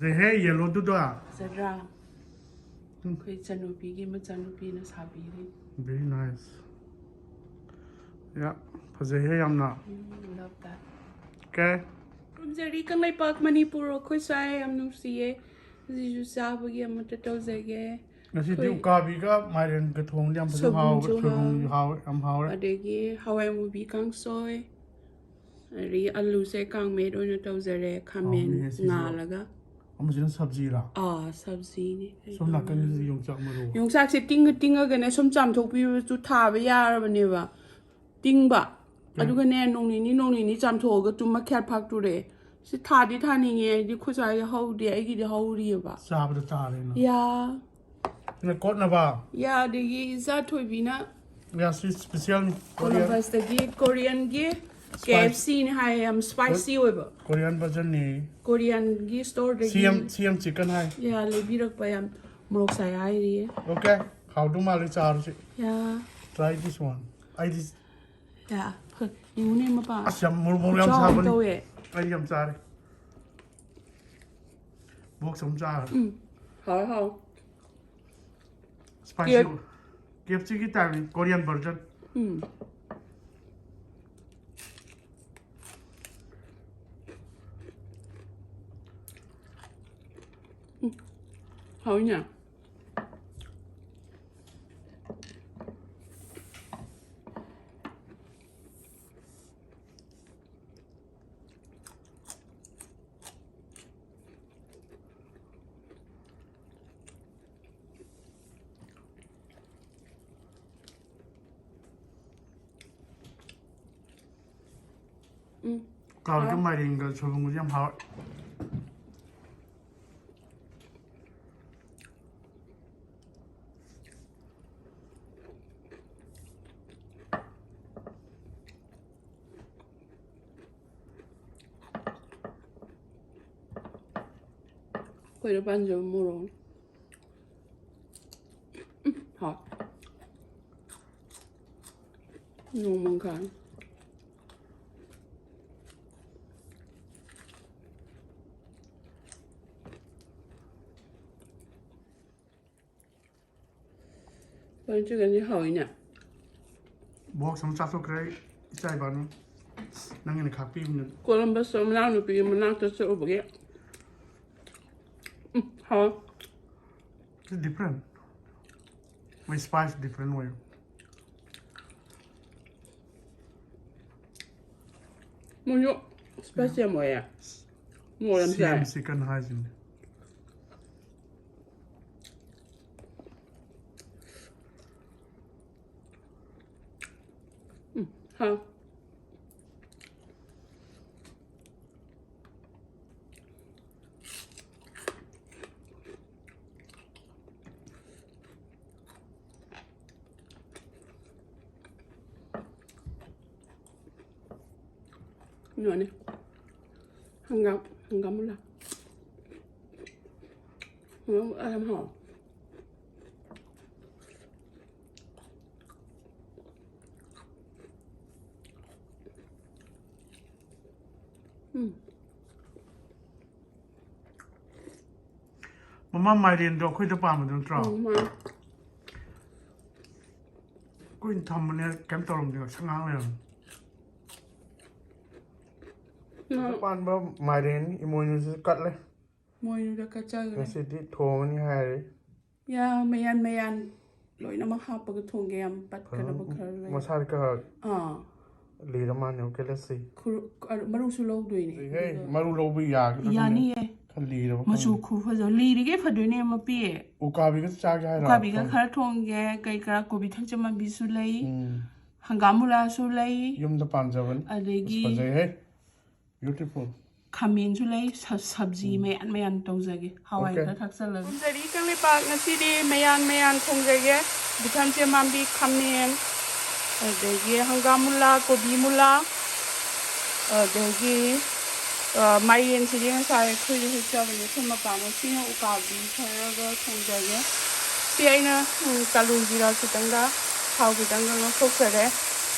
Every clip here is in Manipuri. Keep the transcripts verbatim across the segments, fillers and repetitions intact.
ꯐꯖꯩꯍꯦ, ꯌꯦꯜꯂꯣꯗꯨꯗ꯫ ꯐꯖꯗ꯭ꯔꯥ? ꯑꯩꯈꯣꯏ ꯏꯆꯟꯅꯨꯄꯤꯒꯤ ꯃꯆꯥꯅꯨꯄꯤꯅ ꯁꯥꯕꯤꯔꯤ꯫ Very nice. ꯌꯥ, ꯐꯖꯩꯍꯦ ꯌꯥꯝꯅ꯫ ꯎꯝ, love that. Okay. ꯈꯨꯔꯨꯝꯖꯔꯤ Kangleipak Manipur, ꯑꯩꯈꯣꯏ ꯁ꯭ꯋꯥꯏ ꯌꯥꯝ ꯅꯨꯡꯁꯤꯌꯦ꯫ ꯁꯤꯁꯨ ꯆꯥꯕꯒꯤ ꯑꯃꯠꯇ ꯇꯧꯖꯒꯦ꯫ ꯉꯁꯤꯗꯤ ꯑꯩꯈꯣꯏ ꯎꯀꯥꯕꯤꯒ ꯃꯥꯏꯔꯦꯟꯒ ꯊꯣꯡꯗꯤ ꯌꯥꯝ ꯐꯖꯅ ꯍꯥꯎꯋꯦ꯫ ꯁꯣꯏꯕꯨꯝꯁꯨ ꯁꯣꯏꯕꯨꯝꯁꯨ ꯍꯥꯎ- ꯍꯥꯎꯋꯦ, ꯌꯥꯝ ꯍꯥꯎꯔꯦ꯫ ꯑꯗꯒꯤ ꯍꯋꯥꯏ ꯃꯨꯕꯤ ꯀꯥꯡꯁꯣꯏ, ꯑꯗꯒꯤ ꯑꯂꯨꯁꯦ ꯀꯥꯡꯃꯦꯠ ꯑꯣꯏꯅ ꯇꯧꯖꯔꯦ, ꯈꯥꯃꯦꯟ ꯍꯥꯎꯅꯤꯍꯦ ꯁꯤꯁꯨ꯫ ꯉꯥꯜꯂꯒ꯫ ꯑꯃꯁꯤꯅ ꯁꯕꯖꯤꯔꯥ? ꯑꯥ, ꯁꯕꯖꯤꯅꯤ꯫ ꯁꯣꯝ ꯅꯥꯀꯟꯒꯤꯁꯤꯗꯤ ꯌꯣꯡꯆꯥꯛ ꯃꯔꯨ꯫ ꯌꯣꯡꯆꯥꯛꯁꯦ ꯇꯤꯡꯉ ꯇꯤꯡꯉꯒꯅꯦ ꯁꯨꯝ ꯆꯥꯝꯊꯣꯛꯄꯤꯕꯁꯨ ꯊꯥꯕ ꯌꯥꯔꯕꯅꯦꯕ꯫ ꯇꯤꯡꯕ꯫ ꯎꯝ꯫ ꯑꯗꯨꯒꯅꯦ ꯅꯣꯡ ꯅꯤꯅꯤ ꯅꯣꯡ ꯅꯤꯅꯤ ꯆꯥꯝꯊꯣꯛꯑꯒ ꯇꯨꯝ ꯃꯈ꯭ꯌꯥꯠ ꯐꯥꯛꯇꯣꯔꯛꯑꯦ꯫ ꯁꯤ ꯊꯥꯗꯤ ꯊꯥꯅꯤꯡꯉꯦ ꯑꯩꯗꯤ, ꯑꯩꯈꯣꯏ ꯁ꯭ꯋꯥꯏꯗ ꯍꯧꯗꯦ, ꯑꯩꯒꯤꯗꯤ ꯍꯧꯔꯤꯑꯕ꯫ ꯆꯥꯕꯗ ꯆꯥꯔꯦꯅ꯫ ꯌꯥ꯫ ꯁꯤꯅ ꯀꯣꯠꯅꯕ꯫ ꯌꯥ, ꯑꯗꯒꯤ ꯏꯆꯥ ꯊꯣꯏꯕꯤꯅ ꯌꯥ, ꯁꯤ special ꯅꯤ꯫ Korean, ꯀꯣꯂꯝꯕꯁꯇꯒꯤ ꯀꯣꯔꯤꯌꯟꯒꯤ Spice. ꯀꯦ ꯑꯦꯐ ꯁꯤꯅꯤ ꯍꯥꯏꯌꯦ, ꯌꯥꯝ ꯁ꯭ꯄꯥꯏꯁꯤ ꯑꯣꯏꯕ꯫ Korean version ꯅꯤ꯫ ꯀꯣꯔꯤꯌꯟꯒꯤ ꯁ꯭ꯇꯣꯔꯗꯒꯤ ꯁꯤ ꯑꯦꯝ, ꯁꯤ ꯑꯦꯝ chicken ꯍꯥꯏ꯫ ꯌꯥ, ꯂꯩꯕꯤꯔꯛꯄ, ꯌꯥꯝ ꯃꯣꯔꯣꯛ ꯁꯥꯏ ꯍꯥꯏꯔꯤꯌꯦ꯫ Okay, ꯍꯥꯎꯗꯧ ꯃꯥꯜꯂꯦ, ꯆꯥꯔꯁꯤ꯫ ꯌꯥ, Try this one. ꯑꯩꯗꯤ ꯌꯥ, ꯐ-, ꯌꯦꯡꯉꯨꯅꯦ ꯃꯄꯥ꯫ ꯑꯁ, ꯌꯥꯝ ꯃꯣꯔꯣꯛ ꯃꯣꯔꯣꯛ ꯌꯥꯝ ꯈꯨꯆꯥꯎ ꯑꯃ ꯁꯥꯕꯅꯤ꯫ ꯇꯧꯋꯦ꯫ ꯑꯩꯗꯤ ꯌꯥꯝ ꯆꯥꯔꯦ꯫ Box ꯑꯃ ꯆꯥꯔꯦ꯫ ꯎꯝ, ꯍꯥꯎꯋꯦ, ꯍꯥꯎꯋꯦ꯫ Spicy. K F- K F C ꯒꯤ type ꯅꯤ, Korean version. ꯎꯝ꯫ ꯎꯝ, ꯍꯥꯎꯋꯤꯅꯦ꯫ ꯎꯝ꯫ ꯀꯥꯎꯗ ꯃꯥꯏꯔꯦꯟꯒ ꯁꯣꯏꯕꯨꯝꯒꯁꯦ ꯌꯥꯝ ꯍꯥꯎꯋꯦ꯫ ꯑꯩꯈꯣꯏꯗ ꯄꯥꯟꯖꯕ ꯃꯣꯔꯣꯛꯅꯤ꯫ ꯎꯝ, ꯍꯥꯎ꯫ ꯅꯣꯡꯃꯪꯈꯥꯅꯤ꯫ ꯍꯣꯏ, ꯆꯤꯛꯀꯟꯁꯦ ꯍꯥꯎꯋꯤꯅꯦ꯫ ꯕꯣꯛꯁ ꯑꯃ ꯆꯥꯊꯣꯛꯈ꯭ꯔꯦ ꯏꯆꯥ ꯏꯕꯥꯅꯤ꯫ ꯅꯪꯒꯤꯅ ꯈꯥꯛꯄꯤꯕꯅꯤ꯫ ꯀꯣꯂꯝꯕꯁꯇꯣ ꯃꯅꯥꯎꯅꯨꯄꯤꯒꯤ ꯃꯅꯥꯛꯇ ꯆꯠꯂꯨꯕꯒꯤ꯫ ꯎꯝ, ꯍꯥꯎꯋꯦ꯫ It's different. ꯃꯣꯏ ꯁ꯭ꯄꯥꯏꯁ ꯗꯤꯐ꯭ꯔꯦꯟ ꯑꯣꯏ꯫ ꯃꯣꯏꯁꯨ ꯁ꯭ꯄꯥꯏꯁꯤ ꯌꯥꯝ ꯑꯣꯏꯌꯦ꯫ ꯃꯣꯔꯣꯛ ꯌꯥꯝ ꯆꯥꯏ꯫ ꯁꯦꯝ ꯆꯤꯀꯟ ꯍꯥꯏꯁꯤꯅꯦ꯫ ꯎꯝ, ꯍꯥꯎ꯫ ꯀꯩꯅꯣꯅꯦ꯫ ꯍꯪꯒꯥꯝ, ꯍꯪꯒꯥꯝ ꯃꯨꯂꯥ꯫ ꯍꯪꯒꯥꯝ ꯃꯨꯂꯥ ꯌꯥꯝ ꯍꯥꯎꯋꯦ꯫ ꯎꯝ꯫ ꯃꯃꯥ ꯃꯥꯏꯔꯦꯟꯗꯣ ꯑꯩꯈꯣꯏꯗ ꯄꯥꯝꯕꯗꯨ ꯅꯠꯇ꯭ꯔꯣ? ꯎꯝ, ꯃꯥꯅꯦ꯫ ꯀꯨꯏꯅ ꯊꯝꯕꯅꯦ, ꯀꯩꯝ ꯇꯧꯔꯝꯗꯦ, ꯉꯛꯁꯪ ꯉꯥꯡ ꯂꯩꯔꯝꯃꯦ꯫ ꯃꯥ ꯑꯩꯈꯣꯏꯗ ꯄꯥꯟꯕ ꯃꯥꯏꯔꯦꯟ ꯏꯃꯣꯏꯅꯨꯁꯨ ꯀꯠꯂꯦ꯫ ꯃꯣꯏꯅꯤꯗ ꯀꯠꯆꯈ꯭ꯔꯦ꯫ ꯉꯁꯤꯗꯤ ꯊꯣꯡꯉꯅꯤ ꯍꯥꯏꯔꯦ꯫ ꯌꯥ, ꯃꯌꯥꯟ ꯃꯌꯥꯟ ꯂꯣꯏꯅꯃꯛ ꯍꯥꯞꯄꯒ ꯊꯣꯡꯒꯦ, ꯌꯥꯝ ꯄꯠꯀꯗꯕ ꯈꯔ ꯂꯩ꯫ ꯃꯁꯥꯗꯤ ꯈꯔ ꯑꯥ꯫ ꯂꯤꯔ ꯃꯥꯜꯂꯦ, ꯑꯣꯀꯦ, let's see꯫ ꯈꯨꯔ-, ꯑ, ꯃꯔꯨꯁꯨ ꯂꯧꯗꯣꯏꯅꯦ꯫ ꯍꯦ, ꯑꯗꯨꯒ ꯃꯔꯨ ꯂꯧꯕ ꯌꯥꯒꯗ꯭ꯔꯥ ꯈꯪꯗꯦ꯫ ꯌꯥꯅꯤꯌꯦ꯫ ꯈꯔ ꯂꯤꯔꯕ ꯃꯆꯨ ꯈꯪꯗꯦ꯫ ꯈꯨꯐꯖ, ꯂꯤꯔꯤꯒꯩ ꯐꯗꯣꯏꯅꯦ ꯃꯄꯤ꯫ ꯎꯀꯥꯕꯤꯒ ꯆꯥꯒꯦ ꯍꯥꯏꯔꯣ? ꯎꯀꯥꯕꯤꯒ ꯈꯔ ꯊꯣꯡꯒꯦ, ꯀꯩ ꯀꯔꯥ, ꯀꯣꯕꯤ ꯊꯛꯆ ꯃꯥꯟꯕꯤꯁꯨ ꯂꯩ, ꯎꯝ꯫ ꯍꯪꯒꯥꯝ ꯃꯨꯂꯥꯁꯨ ꯂꯩ, ꯌꯨꯝꯗ ꯄꯥꯟꯖꯕꯅꯤ꯫ ꯑꯗꯒꯤ ꯑꯁ, ꯐꯖꯩꯍꯦ꯫ Beautiful꯫ ꯈꯥꯃꯦꯟꯁꯨ ꯂꯩ, ꯁ-, ꯁꯕꯖꯤ ꯃꯌꯥꯟ ꯃꯌꯥꯟ ꯇꯧꯖꯒꯦ, ꯍꯋꯥꯏ Okay꯫ ꯈꯔ ꯊꯥꯛꯆꯜꯂꯒ꯫ ꯀꯨꯝꯖꯔꯤ ꯀꯪꯂꯩꯄꯥꯛ ꯉꯁꯤꯗꯤ ꯃꯌꯥꯟ ꯃꯌꯥꯟ ꯊꯣꯡꯖꯒꯦ꯫ ꯕꯤꯊꯝꯆꯦ ꯃꯥꯟꯕꯤ, ꯈꯥꯃꯦꯟ, ꯑꯗꯒꯤ ꯍꯪꯒꯥꯝ ꯃꯨꯂꯥ, ꯀꯣꯕꯤ ꯃꯨꯂꯥ, ꯑꯗꯒꯤ, ꯑ, ꯃꯥꯏꯔꯦꯟꯁꯤꯗꯤ ꯉꯁꯥꯏ ꯑꯩꯈꯣꯏꯁꯨ ꯍꯦꯛꯆꯕꯅꯦ, ꯑꯩꯈꯣꯏ ꯃꯄꯥꯅ꯫ ꯁꯤꯅ ꯎꯀꯥꯕꯤ ꯈꯔꯒ ꯊꯣꯡꯖꯒꯦ꯫ ꯁꯤ ꯑꯩꯅ, ꯎꯝ, ꯀꯥꯂꯨ ꯖꯤꯔꯥ ꯈꯤꯇꯪꯒ, ꯊꯥꯎ ꯈꯤꯇꯪꯒ ꯉꯧꯊꯣꯛꯆꯔꯦ꯫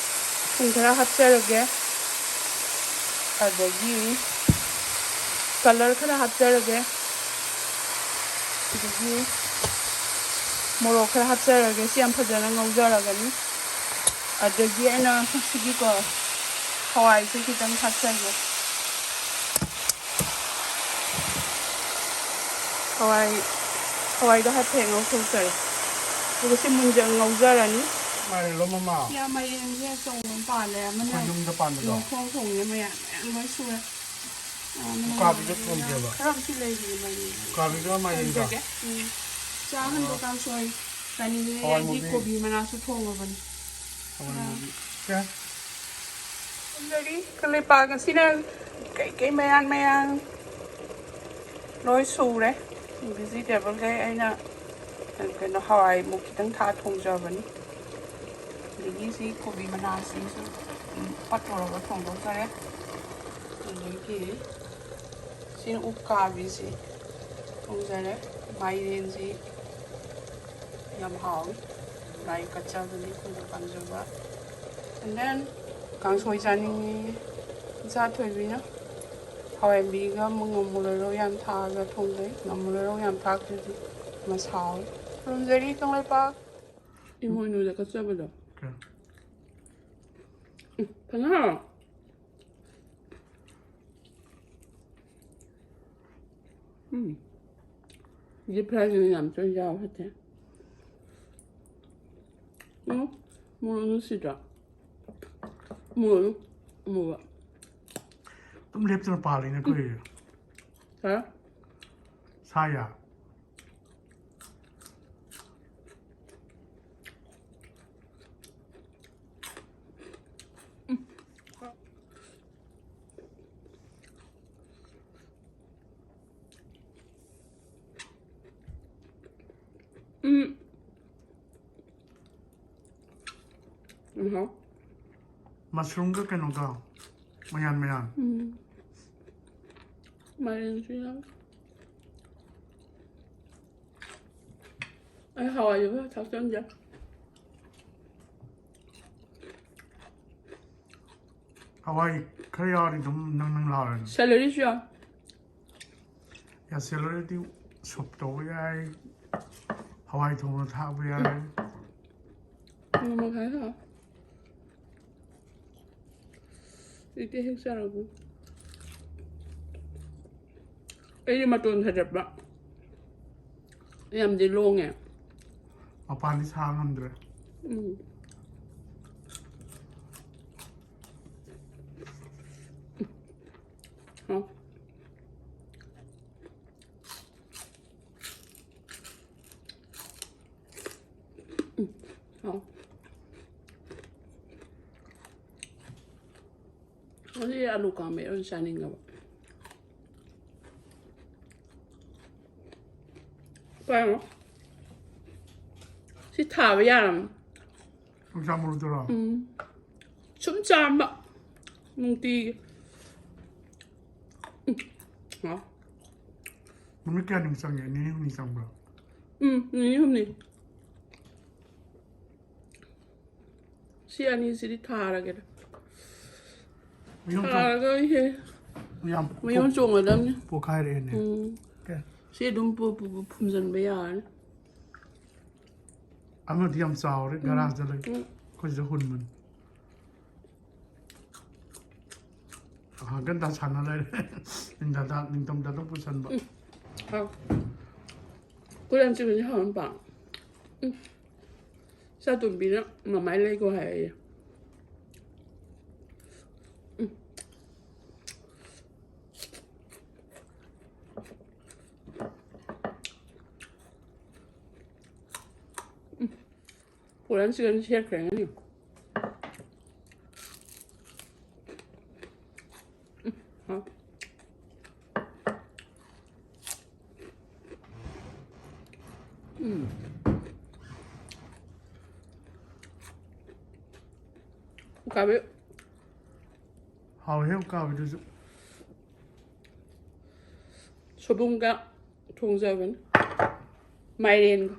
ꯊꯨꯝ ꯈꯔ ꯍꯥꯞꯆꯔꯒꯦ꯫ ꯑꯗꯒꯤ color ꯈꯔ ꯍꯥꯞꯆꯔꯒꯦ꯫ ꯑꯗꯒꯤ ꯃꯣꯔꯣꯛ ꯈꯔ ꯍꯥꯞꯆꯔꯒꯦ꯫ ꯁꯤ ꯌꯥꯝ ꯐꯖꯅ ꯉꯧꯖꯔꯒꯅꯤ꯫ ꯑꯗꯒꯤ ꯑꯩꯅ ꯁꯤꯒꯤꯀꯣ, ꯍꯋꯥꯏꯁꯦ ꯈꯤꯇꯪ ꯍꯥꯞꯆꯒꯦ꯫ ꯍꯋꯥꯏ, ꯍꯋꯥꯏꯗꯣ ꯍꯥꯏꯐꯦꯠ ꯉꯧꯊꯣꯛꯆꯔꯦ꯫ ꯑꯗꯨꯒ ꯁꯤ ꯃꯨꯟꯖ-, ꯉꯧꯖꯔꯅꯤ꯫ ꯃꯥꯏꯔꯦꯟꯂꯣ, ꯃꯃꯥ? ꯁꯤ ꯃꯥꯏꯔꯦꯟꯁꯦ ꯑꯆꯧꯕ ꯑꯃ ꯄꯥꯜꯂꯦ, ꯑꯃꯅ ꯑꯩꯈꯣꯏ ꯌꯨꯝꯗ ꯄꯥꯟꯕꯗꯣ? ꯂꯣꯡꯈꯣꯡ ꯊꯣꯡꯉꯦ, ꯃꯌꯥꯝ ꯃꯌꯥꯝ ꯂꯣꯏ ꯁꯨꯔꯦ꯫ ꯑꯥ, ꯃꯅꯥ ꯎꯀꯥꯕꯤꯗ ꯊꯣꯡꯒꯦꯕ? ꯈꯔꯕꯨꯗꯤ ꯂꯩꯔꯤ, ꯃꯥꯏꯔꯦꯟ꯫ ꯎꯀꯥꯕꯤꯗ ꯃꯥꯏꯔꯦꯟꯒ? ꯊꯣꯡꯖꯒꯦ꯫ ꯎꯝ꯫ ꯆꯥꯍꯟꯕ ꯑꯥ꯫ ꯀꯥꯡꯁꯣꯏ ꯆꯥꯅꯤꯡꯉꯦ꯫ ꯍꯋꯥꯏ ꯑꯩꯗꯤ ꯃꯨꯕꯤ꯫ ꯀꯣꯕꯤ ꯃꯅꯥꯁꯨ ꯊꯣꯡꯉꯕꯅꯤ꯫ ꯍꯋꯥꯏ ꯑꯥ꯫ ꯃꯨꯕꯤ꯫ ꯀꯌꯥ? ꯊꯣꯡꯖꯔꯤ꯫ ꯀꯪꯂꯩꯄꯥꯛ ꯑꯁꯤꯅ ꯀꯩꯀꯩ ꯃꯌꯥꯟ ꯃꯌꯥꯟ ꯂꯣꯏ ꯁꯨꯔꯦ꯫ ꯚꯤꯖꯤꯇꯦꯕꯜꯈꯩ ꯑꯩꯅ ꯀꯩꯅꯣ ꯍꯋꯥꯏꯃꯨꯛ ꯈꯤꯇꯪ ꯊꯥꯛꯑ ꯊꯣꯡꯖꯕꯅꯤ꯫ ꯑꯗꯒꯤ ꯁꯤ ꯀꯣꯕꯤ ꯃꯅꯥꯁꯤꯁꯨ ꯄꯠꯇꯧꯔꯒ ꯊꯣꯡꯗꯣꯛꯆꯔꯦ꯫ ꯑꯗꯒꯤ ꯁꯤꯅ ꯎꯀꯥꯕꯤꯁꯤ ꯊꯣꯡꯖꯔꯦ꯫ ꯃꯥꯏꯔꯦꯟꯁꯤ ꯌꯥꯝ ꯍꯥꯎꯏ꯫ ꯂꯥꯏ ꯀꯠꯆꯕꯅꯤ, ꯀꯨꯏꯅ ꯄꯥꯝꯖꯕ꯫ And then ꯀꯥꯡꯁꯣꯏ ꯆꯥꯅꯤꯡꯉꯤ ꯏꯆꯥ ꯊꯣꯏꯕꯤꯅ꯫ ꯍꯋꯥꯏꯕꯤꯒ ꯉꯥꯃꯨ ꯂꯣꯏꯔꯧ ꯌꯥꯝ ꯊꯥꯛꯑꯒ ꯊꯣꯡꯖꯩ꯫ ꯉꯥꯃꯨ ꯂꯣꯏꯔꯧ ꯌꯥꯝ ꯊꯥꯛꯇ꯭ꯔꯗꯤ ꯃꯁꯥ ꯍꯥꯎꯏ꯫ ꯈꯨꯔꯨꯝꯖꯔꯤ ꯀꯪꯂꯩꯄꯥꯛ꯫ ꯏꯃꯣꯏꯅꯨꯗ ꯀꯠꯆꯕꯗꯣ꯫ ꯀꯩ? ꯎꯝ, ꯐꯖꯅ ꯍꯥꯎꯔꯣ? ꯎꯝ꯫ ꯁꯤ ꯐ꯭ꯔꯥꯏꯁꯤꯅ ꯌꯥꯝ ꯇꯣꯏꯅ ꯆꯥꯕ ꯐꯠꯇꯦ꯫ ꯎꯝ, ꯃꯣꯔꯣꯛ ꯅꯨꯡꯁꯤꯗ꯭ꯔꯣ? ꯃꯣꯔꯣꯛ ꯑꯃꯨꯕ꯫ ꯑꯗꯨꯝ ꯂꯦꯞꯇꯅ ꯄꯥꯜꯂꯤꯅꯦ ꯑꯩꯈꯣꯏ꯫ ꯍꯥ? ꯁꯥ ꯌꯥ꯫ ꯎꯝ꯫ ꯎꯝ, ꯍꯥꯎ꯫ ꯃꯁꯔꯨꯝꯒ ꯀꯩꯅꯣꯒ ꯃꯌꯥꯟ ꯃꯌꯥꯟ꯫ ꯎꯝ꯫ ꯃꯥꯏꯔꯦꯟꯁꯨ ꯌꯥꯎꯏ꯫ ꯑꯩ ꯍꯋꯥꯏꯁꯨ ꯈꯔ ꯊꯥꯛꯆꯟꯒꯦ꯫ ꯍꯋꯥꯏ ꯈꯔ ꯌꯥꯎꯔꯗꯤ ꯑꯗꯨꯝ ꯅꯪ ꯅꯪ ꯂꯥꯎꯔꯅꯤ꯫ ꯁꯦꯂꯔꯤꯁꯨ ꯌꯥꯎꯏ꯫ ꯌꯥ, ꯁꯦꯂꯔꯤꯗꯤ ꯁꯨꯞ ꯇꯧꯕ ꯌꯥꯏ, ꯍꯋꯥꯏ ꯊꯣꯡꯕ ꯊꯥꯛꯄ ꯌꯥꯔꯦ꯫ ꯅꯣꯡꯃ ꯈꯔ ꯍꯥꯎ꯫ ꯍꯧꯖꯤꯛꯇꯤ ꯍꯦꯛ ꯆꯥꯔꯕ꯫ ꯑꯩꯗꯤ ꯃꯇꯣꯟ ꯊꯥꯖꯠꯄ꯫ ꯌꯥꯝꯗꯤ ꯂꯣꯡꯉꯦ꯫ ꯃꯄꯥꯟꯗꯤ ꯁꯥ ꯉꯝꯗ꯭ꯔꯦ꯫ ꯎꯝ꯫ ꯍꯥꯎ꯫ ꯎꯝ, ꯍꯥꯎ꯫ ꯉꯁꯤ ꯑꯂꯨ ꯀꯥꯡꯃꯦꯠ ꯑꯣꯏꯅ ꯆꯥꯅꯤꯡꯉꯕ꯫ ꯀꯩꯅꯣ? ꯁꯤ ꯊꯥꯕ ꯌꯥꯔꯝꯅꯤ꯫ ꯌꯣꯡꯆꯥꯛ ꯃꯔꯨꯗꯨꯔꯣ? ꯎꯝ꯫ ꯁꯨꯝ ꯆꯥꯝꯕ꯫ ꯅꯨꯡꯇꯤꯒꯤ꯫ ꯎꯝ꯫ ꯍꯥꯎ꯫ ꯅꯨꯃꯤꯠ ꯀꯌꯥꯅꯤꯃꯨꯛ ꯆꯪꯒꯦ? ꯅꯤꯅꯤ ꯍꯨꯝꯅꯤ ꯆꯪꯕ꯭ꯔꯣ? ꯎꯝ, ꯅꯤꯅꯤ ꯍꯨꯝꯅꯤ꯫ ꯁꯤ ꯑꯅꯤꯁꯤꯗꯤ ꯊꯥꯔꯒꯦꯗ꯫ ꯃꯌꯣꯟ ꯆꯣꯡ- ꯊꯥꯔꯒ ꯍꯦ ꯌꯥꯝ ꯃꯌꯣꯟ ꯆꯣꯡꯒꯗꯕꯅꯤ꯫ ꯄꯣꯛꯈꯥꯏꯔꯛꯑꯦꯅꯦ꯫ ꯎꯝ꯫ ꯀꯦ꯫ ꯁꯤ ꯑꯗꯨꯝ ꯄꯨ-, ꯄꯨ-, ꯄꯨ-, ꯐꯨꯝꯖꯤꯟꯕ ꯌꯥꯔꯅꯤ꯫ ꯑꯃꯗꯤ ꯌꯥꯝ ꯆꯥꯎꯔꯦ, ꯒꯔꯥꯖꯇ ꯂꯩ꯫ ꯎꯝ꯫ ꯑꯩꯈꯣꯏ ꯁꯤꯗ ꯍꯨꯟꯕꯅꯤ꯫ ꯍꯪꯒꯟꯗꯥ ꯁꯥꯟꯅ ꯂꯩꯔꯦ꯫ ꯅꯤꯡꯊꯝꯊꯥ, ꯅꯤꯡꯊꯝꯊꯥꯗ ꯄꯨꯁꯟꯕ꯫ ꯎꯝ꯫ ꯍꯥꯎ꯫ ꯀꯣꯔꯤꯌꯥꯟ ꯆꯤꯛꯀꯟꯁꯦ ꯍꯥꯎꯔꯝ ꯄꯥ꯫ ꯎꯝ꯫ ꯏꯆꯥꯇꯣꯝꯕꯤꯅ ꯃꯃꯥꯏ ꯂꯩꯒꯣ ꯍꯥꯏꯌꯦ꯫ ꯎꯝ꯫ ꯎꯝ꯫ ꯀꯣꯔꯤꯌꯥꯟ ꯆꯤꯛꯀꯟ ꯁꯦꯠꯈ꯭ꯔꯦ ꯉꯁꯤ꯫ ꯎꯝ, ꯍꯥꯎ꯫ ꯎꯝ꯫ ꯎꯀꯥꯕꯤ꯫ ꯍꯥꯎꯋꯦꯍꯦ ꯎꯀꯥꯕꯤꯗꯨꯁꯨ꯫ ꯁꯣꯏꯕꯨꯝꯒ ꯊꯣꯡꯖꯕꯅꯤ꯫ ꯃꯥꯏꯔꯦꯟꯒ꯫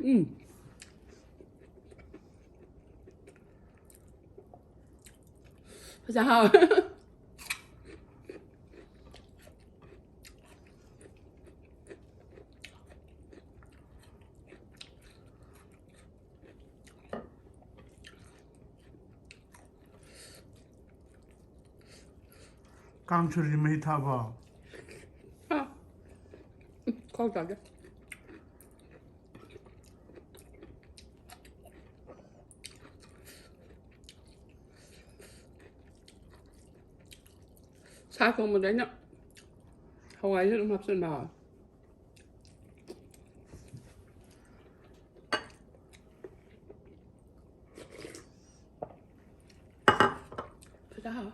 ꯎꯝ꯫ ꯐꯖ ꯍꯥꯎꯋꯦ꯫ ꯀꯥꯡ ꯁꯣꯏꯔꯤ ꯃꯍꯤ ꯊꯛꯑꯕꯣ? ꯈꯥꯎ ꯆꯥꯒꯦ꯫ ꯁꯥ ꯊꯣꯡꯕꯗ ꯑꯩꯅ ꯍꯋꯥꯏꯁꯨ ꯑꯗꯨꯝ ꯍꯥꯞꯆꯤꯟꯕ ꯍꯥꯎꯋꯦ꯫ ꯐꯖ ꯍꯥꯎꯋꯦ꯫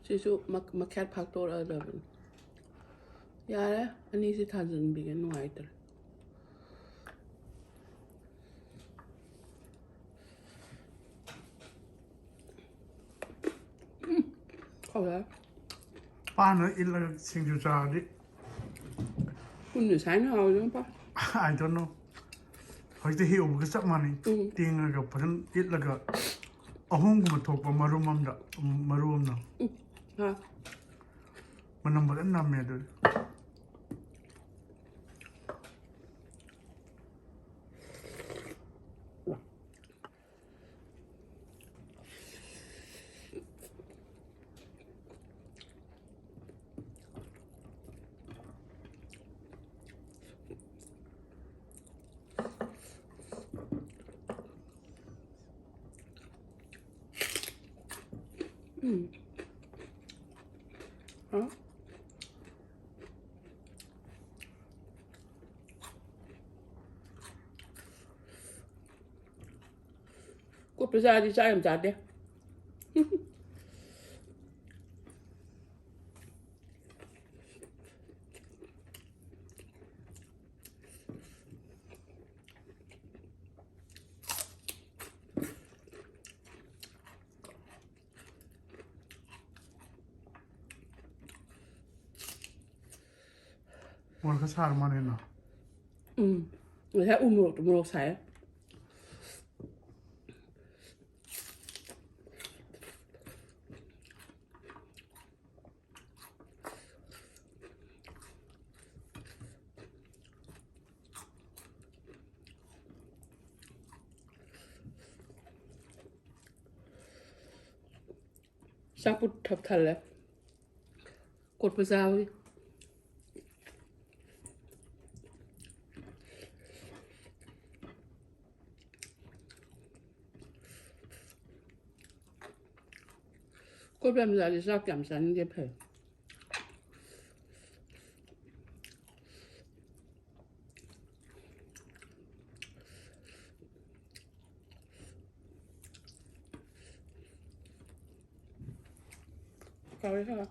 ꯁꯤꯁꯨ ꯃꯈ-, ꯃꯈ꯭ꯌꯥꯠ ꯐꯥꯛꯇꯣꯔꯛꯑꯗꯕꯅꯤ꯫ ꯌꯥꯔꯦ, ꯑꯅꯤꯁꯤ ꯊꯥꯖꯤꯟꯕꯤꯒꯦ, ꯅꯨꯡꯉꯥꯏꯇ꯭ꯔꯦ꯫ ꯎꯝ, ꯍꯥꯎꯔꯦ꯫ ꯄꯥꯟꯒ ꯏꯠꯂꯒ ꯁꯤꯡꯖꯨ ꯆꯥꯔꯗꯤ꯫ ꯀꯨꯟꯅ ꯁꯥꯏꯅ ꯍꯥꯎꯔꯤꯕ ꯄꯥ꯫ I don't know. ꯍꯧꯖꯤꯛꯇꯤ ꯍꯦꯛꯎꯕꯒ ꯆꯞ ꯃꯥꯟꯅꯩ꯫ ꯎꯝ꯫ ꯇꯦꯡꯉꯒ ꯐꯖꯅ ꯏꯠꯂꯒ ꯑꯍꯨꯝꯒꯨꯝꯕ ꯊꯣꯛꯄ ꯃꯔꯨꯝ ꯑꯃꯗ, ꯎꯝ, ꯃꯔꯨ ꯑꯃꯅ꯫ ꯎꯝ, ꯍꯥ꯫ ꯃꯅꯝ ꯐꯖꯅ ꯅꯝꯃꯦ ꯑꯗꯨꯗꯤ꯫ ꯎꯝ꯫ ꯍꯥ? ꯀꯣꯠꯄ ꯆꯥꯗꯤ ꯆꯥꯛ ꯌꯥꯝ ꯆꯥꯗꯦ꯫ ꯃꯣꯔꯣꯛ ꯈꯔ ꯁꯥꯔ ꯃꯥꯜꯂꯦꯅ꯫ ꯎꯝ꯫ ꯉꯁꯥꯏ ꯎ ꯃꯣꯔꯣꯛꯇꯣ ꯃꯣꯔꯣꯛ ꯁꯥꯏꯌꯦ꯫ ꯆꯥꯛꯄꯨ ꯊꯞ ꯊꯜꯂꯦ꯫ ꯀꯣꯠꯄ ꯆꯥꯕꯒꯤ꯫ ꯀꯣꯠꯄ ꯌꯥꯝ ꯆꯥꯔꯗꯤ ꯆꯥꯛ ꯌꯥꯝ ꯆꯥꯅꯤꯡꯗꯦ, ꯐꯩ꯫ ꯀꯥꯎꯔꯦ ꯈꯔ꯫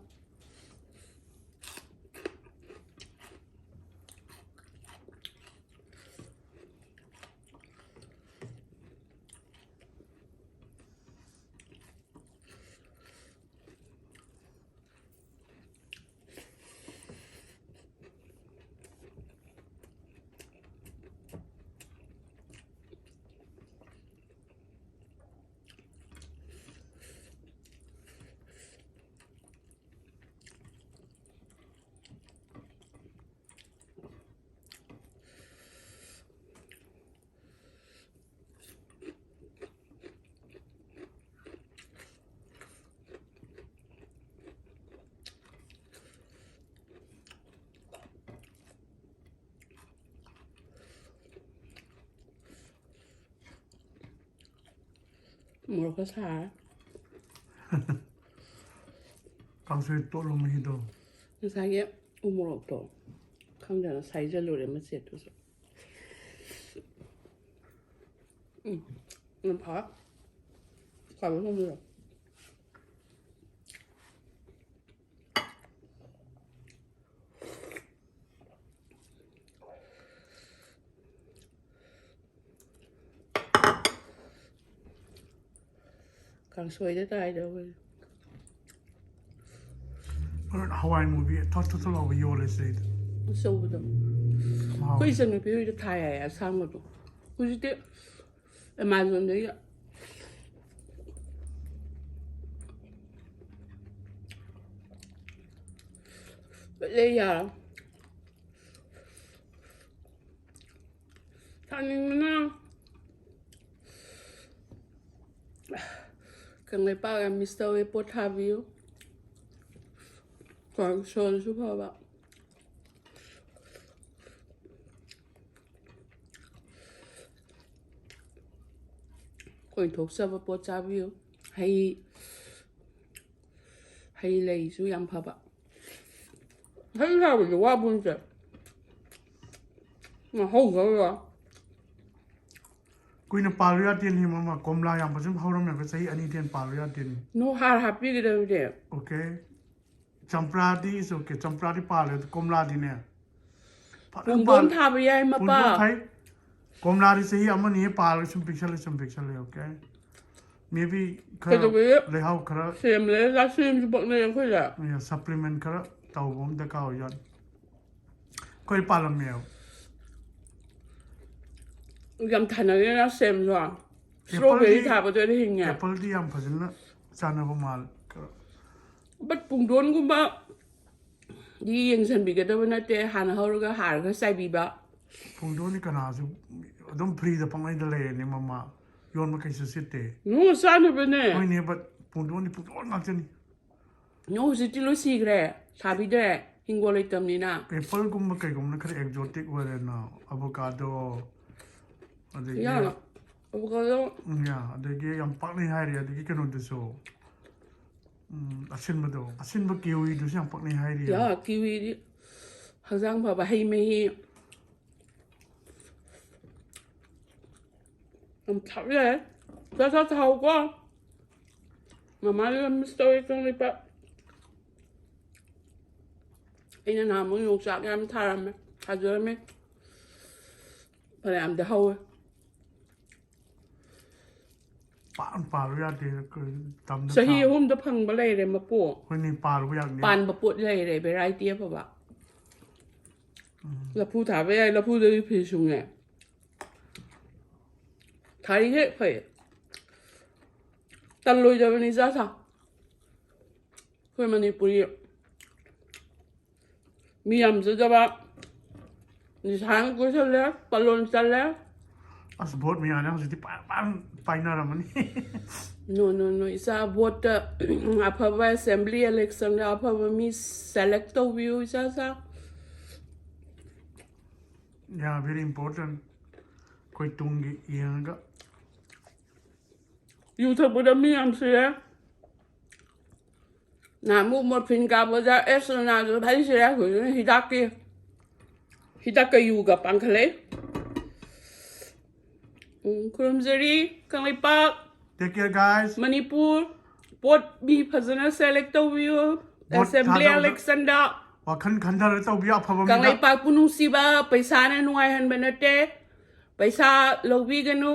ꯃꯣꯔꯣꯛꯀ ꯁꯥꯔꯦ꯫ ꯀꯥꯡꯁꯣꯏ ꯇꯣꯠꯂꯣ ꯃꯍꯤꯗꯣ꯫ ꯉꯁꯥꯏꯒꯤ ꯎ ꯃꯣꯔꯣꯛꯇꯣ ꯈꯪꯗꯅ ꯁꯥꯏꯖꯜꯂꯨꯔꯦ ꯃꯆꯦꯠꯇꯨꯁꯨ꯫ ꯎꯝ, ꯌꯥꯝ ꯍꯥꯎꯋꯦ꯫ ꯀꯥꯡꯍꯧ ꯊꯣꯡꯕꯗꯣ꯫ ꯀꯥꯡꯁꯣꯏꯗ ꯇꯥꯏꯗ ꯑꯩꯈꯣꯏ꯫ ꯍꯣꯔꯦꯟ ꯍꯋꯥꯏ ꯃꯨꯕꯤ ꯊꯣꯠ ꯊꯣꯠ ꯊꯣꯠ ꯂꯥꯎꯕ ꯌꯣꯜꯂꯦ ꯁꯤꯗꯩꯗ꯫ ꯑꯆꯧꯕꯗꯣ꯫ ꯃꯍꯥꯎ꯫ ꯑꯩꯈꯣꯏ ꯏꯆꯟꯅꯨꯄꯤ ꯍꯣꯏꯗ ꯊꯥꯏ ꯍꯥꯏꯌꯦ ꯑꯁꯥꯡꯕꯗꯣ꯫ ꯍꯧꯖꯤꯛꯇꯤ ꯑꯦꯃꯥꯖꯣꯟꯗꯒꯤ ꯂꯩ ꯌꯥꯔꯦ꯫ ꯊꯥꯅꯤꯡꯕꯅ꯫ ꯀꯪꯂꯩꯄꯥꯛ ꯌꯥꯝ ꯃꯤꯁ ꯇꯧꯋꯦ꯫ ꯄꯣꯠ ꯊꯥꯕꯤꯌꯨ꯫ ꯀꯥꯡꯁꯣꯜꯁꯨ ꯐꯕ꯫ ꯑꯩꯈꯣꯏ ꯊꯣꯛꯆꯕ ꯄꯣꯠ ꯆꯥꯕꯤꯌꯨ꯫ ꯍꯩ, ꯍꯩ ꯂꯩꯁꯨ ꯌꯥꯝ ꯐꯕ꯫ ꯍꯩ ꯊꯥꯕꯁꯦ ꯋꯥꯕ ꯅꯠꯇꯦ꯫ ꯍꯧꯈ꯭ꯔꯕ꯫ ꯀꯨꯏꯅ ꯄꯥꯜꯂꯨ ꯌꯥꯗꯦꯅꯦ ꯃꯃꯥ, ꯀꯣꯝꯂꯥ ꯌꯥꯝ ꯐꯖꯅ ꯍꯧꯔꯝꯃꯦꯕ, ꯆꯍꯤ ꯑꯅꯤꯗꯤ ꯍꯦꯟꯅ ꯄꯥꯜꯂꯨ ꯌꯥꯗꯦꯅꯦ꯫ ꯅꯣ ꯍꯥꯔ ꯍꯥꯞꯄꯤꯒꯗꯕꯅꯦ꯫ Okay, ꯆꯝꯄ꯭ꯔꯥꯗꯤ is okay, ꯆꯝꯄ꯭ꯔꯥꯗꯤ ꯄꯥꯜꯂꯦ, ꯑꯗꯣ ꯀꯣꯝꯂꯥꯗꯤꯅꯦ ꯐꯖꯅ ꯄꯨꯡꯗꯣꯟ ꯄꯥꯜꯂꯦ꯫ ꯊꯥꯕ ꯌꯥꯏ ꯃꯄꯥ꯫ ꯄꯨꯡꯗꯣꯟ ꯊꯥꯏ, ꯀꯣꯝꯂꯥꯗꯤ ꯆꯍꯤ ꯑꯃꯅꯤ ꯍꯦꯛ ꯄꯥꯜꯂꯒ ꯁꯨꯝ ꯄꯤꯛꯁꯜꯂꯦ, ꯁꯨꯝ ꯄꯤꯛꯁꯜꯂꯦ꯫ Okay, maybe ꯈꯔ ꯀꯩꯗꯧꯕꯒꯤ? ꯂꯩꯍꯥꯎ ꯈꯔ ꯁꯦꯝ ꯂꯩꯔ ꯆꯥ ꯁꯦꯝꯁꯨ ꯄꯛꯅꯩ ꯑꯩꯈꯣꯏꯗ꯫ Supplement ꯈꯔ ꯇꯧꯕ ꯑꯃ ꯗꯔꯀꯥꯔ ꯑꯣꯏꯖꯥꯠꯅꯤ꯫ ꯑꯩꯈꯣꯏ ꯄꯥꯜꯂꯝꯃꯦꯕ꯫ ꯌꯥꯝ ꯊꯥꯅꯔꯦꯅ ꯁꯦꯝꯁꯨ꯫ Strawberry ꯊꯥꯕꯗꯣ ꯑꯩꯅ ꯍꯤꯡꯉꯦ꯫ Appleꯗꯤ ꯌꯥꯝ ꯐꯖꯅ ꯆꯥꯟꯅꯕ ꯃꯥꯜꯂꯦ꯫ But ꯄꯨꯡꯗꯣꯟꯒꯨꯝꯕ ꯗꯤ ꯌꯦꯡꯁꯤꯟꯕꯤꯒꯗꯕ ꯅꯠꯇꯦ, ꯍꯥꯟꯅ ꯍꯧꯔꯒ ꯍꯥꯔ ꯈꯔ ꯆꯥꯏꯕꯤꯕ꯫ ꯄꯨꯡꯗꯣꯟꯗꯤ ꯀꯅꯥꯁꯨ ꯑꯗꯨꯝ freeꯗ ꯄꯪꯂꯩꯗ ꯂꯩꯔꯅꯤ ꯃꯃꯥ, ꯌꯣꯟꯕ ꯀꯩꯁꯨ ꯁꯤꯠꯇꯦ꯫ ꯅꯣ, ꯆꯥꯅꯕꯅꯦ꯫ ꯍꯣꯏꯅꯦ, but ꯄꯨꯡꯗꯣꯟꯗꯤ ꯄꯨꯡꯗꯣꯟ ꯉꯥꯛꯇꯅꯤ꯫ ꯅꯣ, ꯍꯧꯖꯤꯛꯇꯤ ꯂꯣꯏ ꯁꯤꯈ꯭ꯔꯦ, ꯊꯥꯕꯤꯗ꯭ꯔꯦ, ꯍꯤꯡꯒꯣꯜ ꯂꯩꯇꯕꯅꯤꯅ꯫ Appleꯒꯨꯝꯕ ꯀꯩꯒꯨꯝꯕꯅ ꯈꯔ exotic ꯑꯣꯏꯔꯦꯅ, avocado, ꯑꯗꯒꯤ ꯌꯥ, avocado꯫ ꯎꯝ, ꯌꯥ, ꯑꯗꯒꯤ ꯌꯥꯝ ꯄꯥꯛꯅꯩ ꯍꯥꯏꯔꯤ, ꯑꯗꯒꯤ ꯀꯩꯅꯣꯗꯨꯁꯨ, ꯎꯝ, ꯑꯁꯤꯟꯕꯗꯣ, ꯑꯁꯤꯟꯕ kiwiꯗꯨꯁꯨ ꯌꯥꯝ ꯄꯥꯛꯅꯩ ꯍꯥꯏꯔꯤ꯫ ꯌꯥ, kiwiꯗꯤ ꯍꯛꯆꯥꯡ ꯐꯕ ꯍꯩ ꯃꯍꯤ꯫ ꯌꯥꯝ ꯊꯛ ꯌꯥꯏ꯫ ꯆꯥ ꯆꯥ ꯊꯥꯎꯀꯣ꯫ ꯃꯃꯥꯗꯤ ꯌꯥꯝ ꯃꯤꯁ ꯇꯧꯋꯦ ꯀꯪꯂꯩꯄꯥꯛ꯫ ꯑꯩꯅ ꯅꯍꯥꯟꯃꯨꯛ ꯌꯣꯡꯆꯥꯛ ꯌꯥꯝ ꯊꯥꯔꯝꯃꯦ, ꯊꯥꯖꯔꯝꯃꯦ꯫ ꯐꯅꯌꯥꯝꯗꯤ ꯍꯧꯋꯦ꯫ ꯄꯥꯟ ꯄꯥꯜꯂꯨ ꯌꯥꯗꯦ, ꯑꯩꯈꯣꯏ ꯇꯝꯗ ꯆꯍꯤ ꯊꯥꯕ꯫ ꯑꯍꯨꯝꯗ ꯐꯪꯕ ꯂꯩꯔꯦ ꯃꯄꯨ꯫ ꯍꯣꯏꯅꯦ, ꯄꯥꯜꯂꯨ ꯌꯥꯗꯦ꯫ ꯄꯥꯟꯕ ꯄꯣꯠ ꯂꯩꯔꯦ, variety ꯑꯐꯕ꯫ ꯂꯐꯨ ꯊꯥꯕ ꯌꯥꯏ, ꯂꯐꯨꯗꯒꯤ ꯐꯤ ꯁꯨꯡꯉꯦ꯫ ꯊꯥꯔꯤ ꯍꯦꯛ ꯐꯩ꯫ ꯇꯜꯂꯣꯏꯗꯕꯅꯤ ꯆꯥ ꯁꯥ꯫ ꯑꯩꯈꯣꯏ ꯃꯅꯤꯄꯨꯔꯤ ꯃꯤ ꯌꯥꯝꯖꯗꯕ, ꯅꯤꯁꯥꯅ ꯀꯣꯏꯁꯜꯂꯦ, ꯄꯂꯣꯟ ꯆꯜꯂꯦ꯫ ꯑꯁ, ꯚꯣꯠ ꯃꯌꯥꯅ ꯍꯧꯖꯤꯛꯇꯤ ꯄꯥꯏ-, ꯄꯥꯏ-, ꯄꯥꯏꯅꯔꯝꯃꯅꯤ꯫ No, no, no. ꯏꯆꯥ, ꯚꯣꯠꯇ ꯑꯐꯕ, assembly election ꯗ ꯑꯐꯕ ꯃꯤ select ꯇꯧꯕꯤꯌꯨ, ꯏꯆꯥ, ꯏꯆꯥ꯫ Yeah, very important. ꯑꯩꯈꯣꯏ ꯇꯨꯡꯒꯤ ꯌꯦꯡꯉꯒ꯫ ꯌꯨ ꯊꯛꯄꯗ ꯃꯤ ꯌꯥꯝ ꯁꯤꯔꯦ꯫ ꯅꯍꯥꯟꯃꯨꯛ morphine ꯀꯥꯞꯄꯗ ꯑꯦꯁ ꯔꯣꯅꯥꯜꯗꯣ ꯐꯩ ꯁꯤꯔꯦ, ꯍꯧꯖꯤꯛꯅ ꯍꯤꯗꯥꯛꯀꯤ, ꯍꯤꯗꯥꯛꯀ ꯌꯨꯒ ꯄꯥꯡꯈꯠꯂꯛꯏ꯫ ꯎꯝ, ꯈꯨꯔꯨꯝꯖꯔꯤ꯫ ꯀꯪꯂꯩꯄꯥꯛ, Take care, guys. Manipur, vote ꯃꯤ ꯐꯖꯅ select ꯇꯧꯕꯤꯌꯨ꯫ ꯚꯣꯠ Assembly ꯊꯥꯗꯧꯗ- election ꯗ꯫ ꯋꯥꯈꯜ ꯈꯟꯊꯔꯒ ꯇꯧꯕꯤꯌꯨ, ꯑꯐꯕ ꯃꯤꯗ꯫ ꯀꯪꯂꯩꯄꯥꯛꯄꯨ ꯅꯨꯡꯁꯤꯕ, ꯄꯩꯁꯥꯅ ꯅꯨꯡꯉꯥꯏꯍꯟꯕ ꯅꯠꯇꯦ꯫ ꯄꯩꯁꯥ ꯂꯧꯕꯤꯒꯅꯨ꯫